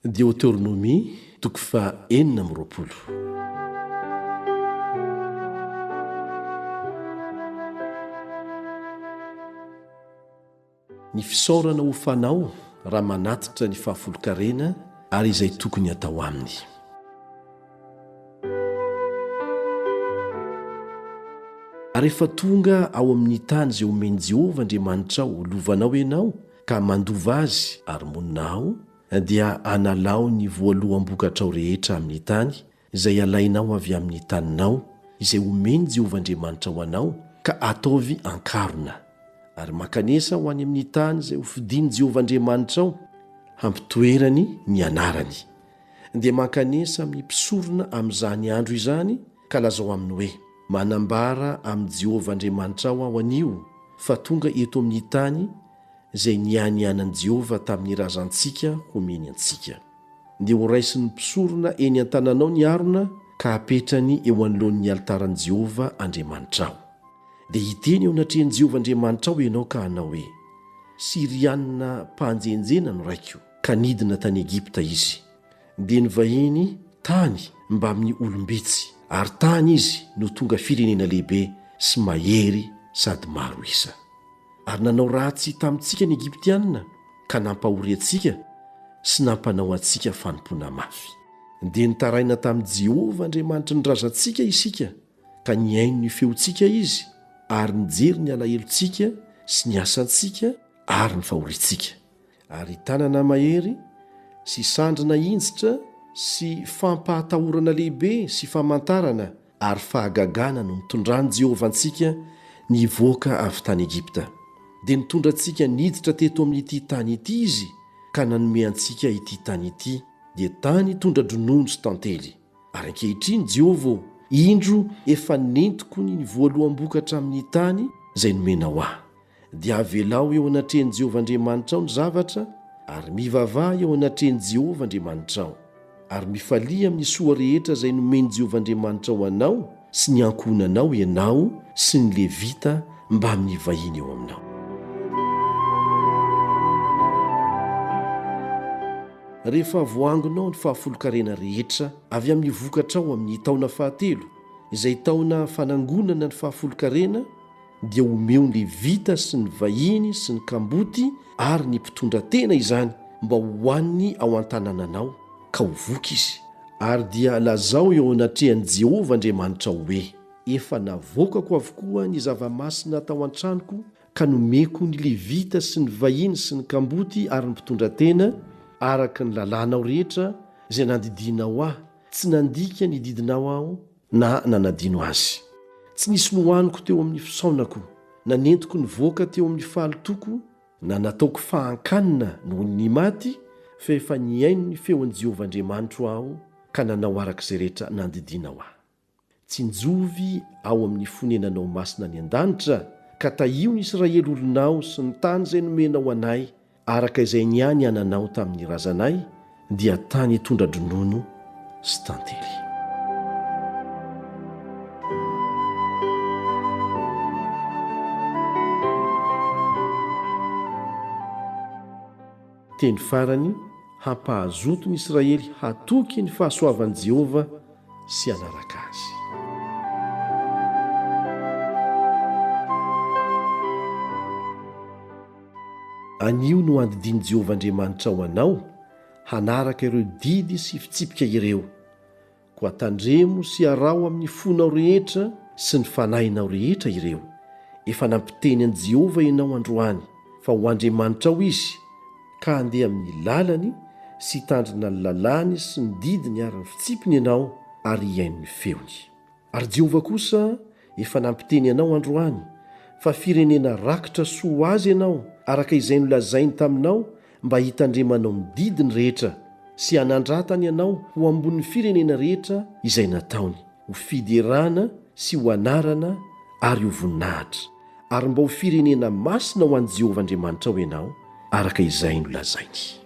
Deoteronomia toko faha 26. Ny fisaorana ho fanao raha manatitra ny fahafolonkarena ary izay tokony atao aminy. Ary rehefa tonga ao amin'ny tany izay omen'i Jehovah Andriamanitrao ho lovanao ianao ka mandova azy ary monina ao, dia analao ny voaloham-bokatrao rehetra amin'ny tany izay alainao avy amin'ny taninao, izay omen'i Jehovah Andriamanitrao anao, ka ataovy an-karona. Ary mankanesa ho any amin'ny tany izay hofidin'i Jehovah Andriamanitrao hampitoerany ny anarany. Dia mankanesa amin'ny mpisorona amin'izany andro izany, ka lazao aminy hoe, Manambara amin'i Jehovah Andriamanitrao aho anio fa tonga eto amin'ny tany izay nianianan'i Jehovah tamin'ny razantsika homeny antsika. Dia horaisin'ny mpisorona eny an-tananao ny harona ka hapetrany eo anoloan'ny alitaran'i Jehovah Andriamanitrao. Dia hiteny eo anatrehan'i Jehovah Andriamanitrao ianao ka hanao hoe, Syrianina mpanjenjena no raiko, ka nidina tany Egypta izy. Dia nivahiny tany mbamin'ny olom-bitsy, ary tany izy no tonga firenena lehibe sy mahery sady maro isa. Ary nanao ratsy tamintsika ny Egyptiana ka nampahory antsika sy nampanao antsika fanompoana mafy. Dia nitaraina tamin'i Jehovah Andriamanitry ny razantsika isika, ka nihaino ny feontsika izy ary nijery ny alahelontsika sy ny asantsika ary ny fahoriantsika. Ary tanana mahery sy sandry nahinjitra sy fampahatahorana lehibe sy famantarana ary fahagagana no nitondran'i Jehovah antsika nivoaka avy tany Egypta. Dia nitondra antsika niditra teto amin'ity tany ity Izy ka nanome antsika ity tany ity, dia tany tondra-dronono sy tantely. Ary ankehitriny, Jehovah ô, indro efa nentiko ny voaloham-bokatra amin'ny tany izay nomenao ahy. Dia avelao eo anatrehan'i Jehovah Andriamanitrao ny zavatra, ary mivavaha eo anatrehan'i Jehovah Andriamanitrao. Ary mifalia amin'ny soa rehetra izay nomen'i Jehovah Andriamanitrao anao sy ny ankohonanao ianao sy ny Levita mbamin'ny vahiny eo aminao. Rehefa voangonao ny fahafolonkarena rehetra avy amin'ny vokatrao amin'ny taona fahatelo, izay taona fanangonana ny fahafolonkarena, dia omeo ny Levita sy ny vahiny sy ny kamboty ary ny mpitondra tena izany mba hohaniny ao an-tanànanao, ka ho voky izy. Ary dia lazao eo anatrehan'i Jehovah Andriamanitrao hoe, Efa navoakako avokoa ny zava-masina tao an-tranoko ka nomeko ny Levita sy ny vahiny sy ny kamboty ary ny mpitondra tena, araka ny lalànao rehetra izay nandidianao ahy, tsy nandika ny didinao aho, na nanadino azy. Tsy nisy nohaniko teo amin'ny fisaonako, na nentiko nivoaka teo amin'ny fahalotoko, na nataoko fahan-kanina noho ny maty, fa efa nihaino ny feon'i Jehovah Andriamanitro aho ka nanao araka izay rehetra nandidianao ahy. Tsinjovy ao amin'ny fonenanao masina any an-danitra, ka tahio ny Israely olonao sy ny tany izay nomenao anay, Araka izay nianiananao tamin'ny razanay dia tany tondra-dronono sy tantely. Teny farany hampahazoto ny Israely hatoky ny fahasoavan'i Jehovah sy hanaraka azy. Anio no andidian'i Jehovah Andriamanitrao anao hanaraka ireo didy sy fitsipika ireo. Koa tandremo sy araho amin'ny fonao rehetra sy ny fanahinao rehetra ireo. Efa nampiteny an'i Jehovah ianao androany fa ho Andriamanitrao izy, ka handeha amin'ny lalany sy hitandrina ny lalàny sy ny didiny ary ny fitsipiny ianao ary hihaino ny feony. Ary Jehovah kosa efa nampiteny anao androany fa firenena rakitra soa ho azy ianao, araka izay nolazainy taminao mba hitandremanao ny didiny rehetra sy hanandratany anao ho ambonin'ny firenena rehetra izay nataony, ho fiderana sy ho anarana ary ho voninahitra, ary mba ho firenena masina ho an'i Jehovah Andriamanitrao ianao, araka izay nolazainy.